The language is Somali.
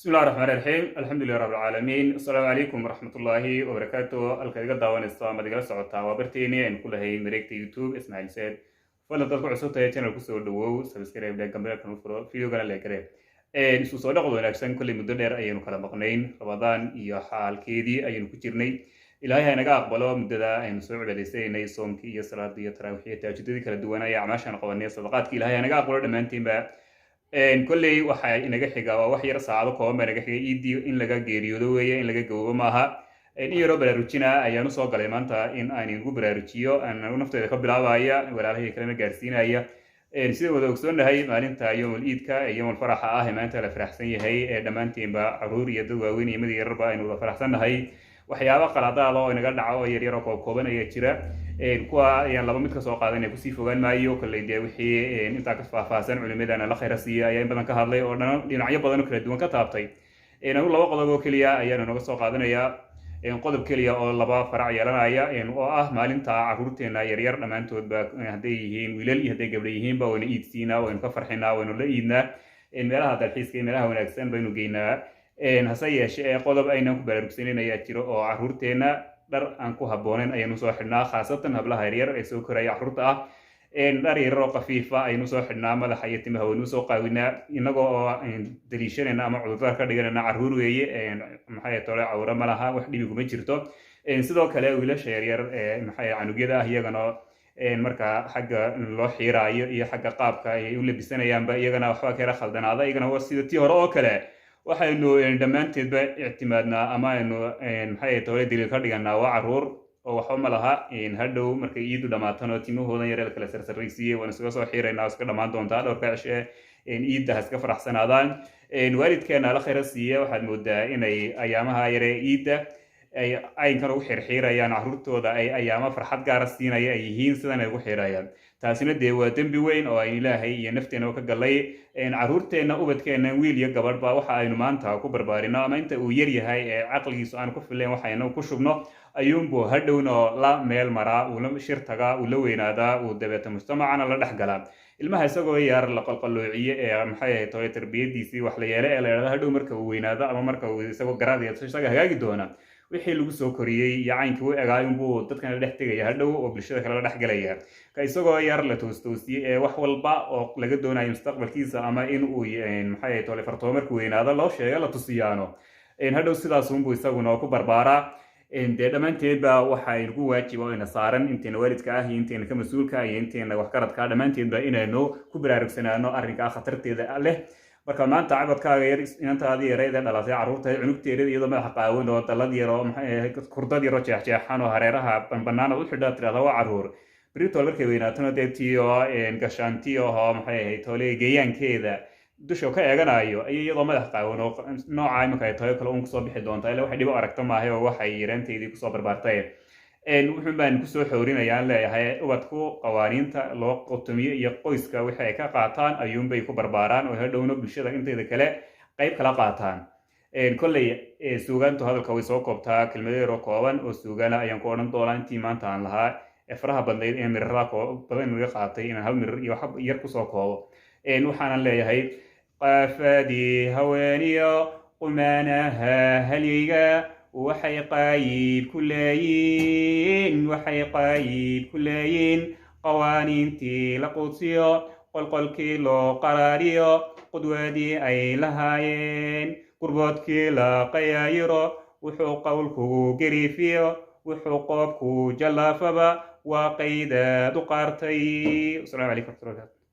بسم الله الرحمن الرحيم، الحمد لله رب العالمين، السلام عليكم ورحمة الله وبركاته. Halka iga daawanaysa amaad igala socotaa waa barteeni aynu ku lahayn mareegta YouTube Ismaaciil Seed. Fadlan dad ku cusub tahay channel kusoo dhawow, subscribe dhe, gambeelkan u furo, videogana like garee. Isu soo dhaqod wanaagsan. Kolley muddo dheer ayaynu kala maqnayn, Ramadaan iyo xaalkeedii ayaynu ku jirnay. Ilaahay ha inaga aqbalo muddada aynu soo cibaadaysanay, soomkii iyo salaadii iyo taraawiixii iyo taajudadii kala duwanaa iyo acmaashaan qabanay, sadaqaadkii. Ilaahay ha inaga aqbalo dhammaantiinba. Kolley waxa inaga xiga waa wax yar, saacado kooban baa inaga xigay iidii. In laga geeriyoodo weeye, in laga gaboobo maaha. In yaroo baraarujina ayaan usoo galay maanta in aan inugu baraarujiyo, aan nafteyda ka bilaabaya, walaalahii kalena gaarsiinaya. Sida wada ogsoonnahay, maalinta yowmul iidka ee yowmul faraxa ah ee maanta la faraxsan yahay ee dhammaantiinba caruur iyo dad waaweyn iyo mid yararba aynu wada faraxsannahay, waxyaaba qaladaada oo inaga dhaco oo yaryar oo koobkooban ayaa jira. Kuwa ayaan laba mid ka soo qaadanaya, kusii fogaan maayo. Kolley dee wixii intaa ka faahfaahsan culimadana la khayra siiya ayaa in badan ka hadlay oo dhinacyo badan oo kala duwan ka taabtay. Anigu laba qodob oo keliya ayaanu noga soo qaadanaya, qodob keliya oo laba farac yeelanaya, oo ah maalinta caruurteena yaryar dhammaantoodba, hadday yihiin wiilal iyo hadday gabdho yihiinba, waynu iidsiinaa, waynu ka farxinaa, waynu la iidnaa, meelaha dalxiiska iyo meelaha wanaagsan baynu geynaa. Hase yeeshee qodob aynan ku baraarugsanayn ayaa jiro, oo caruurteena dhar aan ku habboonayn ayaynu soo xidhnaa, khaasatan hablaha yaryar ee soo koraya, caruurta ah. Dhar yaryar oo khafiifa aynu soo xidhnaa, madaxa iyo timaha waynu soo qaawinaa, inagoo oo daliishanayna ama cudurdaar ka dhiganayna carruur weeye, maxay tole, cawre ma laha, wax dhibi kuma jirto. Sidoo kale wiilasha yaryar ee maxay canugyada ah, iyagana marka xagga loo xiiraayo iyo xagga qaabka ay u labisanayaanba, iyagana waxba ka yara khaldanaada. Iyagana waa sida tii hore oo kale, waxaynu dhammaanteedba ictimaadnaa ama aynu maxay tole daliil ka dhiganaa waa carruur oo waxba ma laha. Hadhow markay iidu dhammaatano timahoodan yaree kala sarsaraysiiyey waan isaga soo xiiraynaa, iska dhammaan doontaa dhowrka cishe iidda, ha iska faraxsanaadaan. Waalidkeena la khayra siiya, waxaad moodaa inay ayaamaha yare iidda ay caynkan ugu xirxiirayaan carruurtooda, ay ayaamo farxad gaara siinaya ay yihiin, sidan ay ugu xiirayaan. Taasina dee waa dembi weyn oo aynu Ilaahay iyo nafteenna ka gallay. Carruurteenna, ubadkeenna, wiil iyo gabadhba, waxa aynu maanta ku barbaarino ama inta uu yar yahay ee caqligiisu aanu ku filayn waxaynu ku shubno ayuunbuu hadhowna la meel maraa, uu la shir tagaa, uu la weynaadaa, uu dabeeta mujtamacana la dhex galaa. Ilmaha isagoo yar la qalqaloociye ee maxay ahayd toy tarbiyadiisii wax la yeele ee la yidhahdo hadhow marka uu weynaado ama marka uu isagoo garaad yeesho isaga hagaagi doona, wixii lagu soo koriyey iyo caynkii u egaa inbuu dadkan la dhex tegaya hadhow oo bulshada kale la dhex galaya. Ka isagoo yar la toostoosiyey ee wax walba oo laga doonayo mustaqbalkiisa ama in uu maxay ahayd tole fartoomo markuu weynaado loo sheego, la tusiyaano, hadhow sidaas unbuu isaguna ku barbaaraa. Dee dhammaanteedba waxa aynugu waajiba oo ina saaran, inteena waalidka ah iyo inteena ka mas-uulka ah iyo inteena waxgaradka ah, dhammaanteedba inaynu ku baraarugsanaano arrinkaa khatarteeda leh. Marka maanta cabadkaaga yar, inantaadii yareyd ee dhalatay, carruurta cunugteeda, iyadoo madaxa qaawan oo dallad yar oo maxay kurdad yaroo jeexjeexan oo hareeraha banbanaan u xidhaa tirahda waa carruur, britol markay weynaatona dee tiyo gashaantiyo oo maxay ahayd toole geeyaankeeda dusha ka eeganayo ayay iyadoo madax qaawan oo nooca imika ay tahay kale uun kusoo bixi doontaa. Ila waxay dhib u aragto maahay oo waxay yaraanteydii kusoo barbaartay. Wuxuun baan kusoo xoorinayaan leeyahay, ubadku qawaaniinta loo qotomiyo iyo qoyska wixii ay ka qaataan ayuunbay ku barbaaraan oo hadhowna bulshada inteeda kale qayb kala qaataan. Kolley suugaantu hadalka way soo koobtaa. Kelmado yaroo kooban oo suugaana ayaan ku odhan doonaa intii maanta aan lahaa ee faraha badnayd ee mirarada badan naga qaatay inaan hal mirar iyo wax yar kusoo koobo. Waxaanan leeyahay: qaafadii haweeniyo qumaanaha halyeyga waxay qaayib ku leeyiin, waxay qaayib ku leeyiin qawaaniintii la quudsiyo, qolqolkii loo qaraariyo, qudwadii ay lahaayeen, gurboodkii la qayaayiro, wuxuu qowlkugu gariifiyo, wuxuu qoobku jallaafaba, waa qaydaad u qaartay. Asalaamu calaykum waraxmatullahi.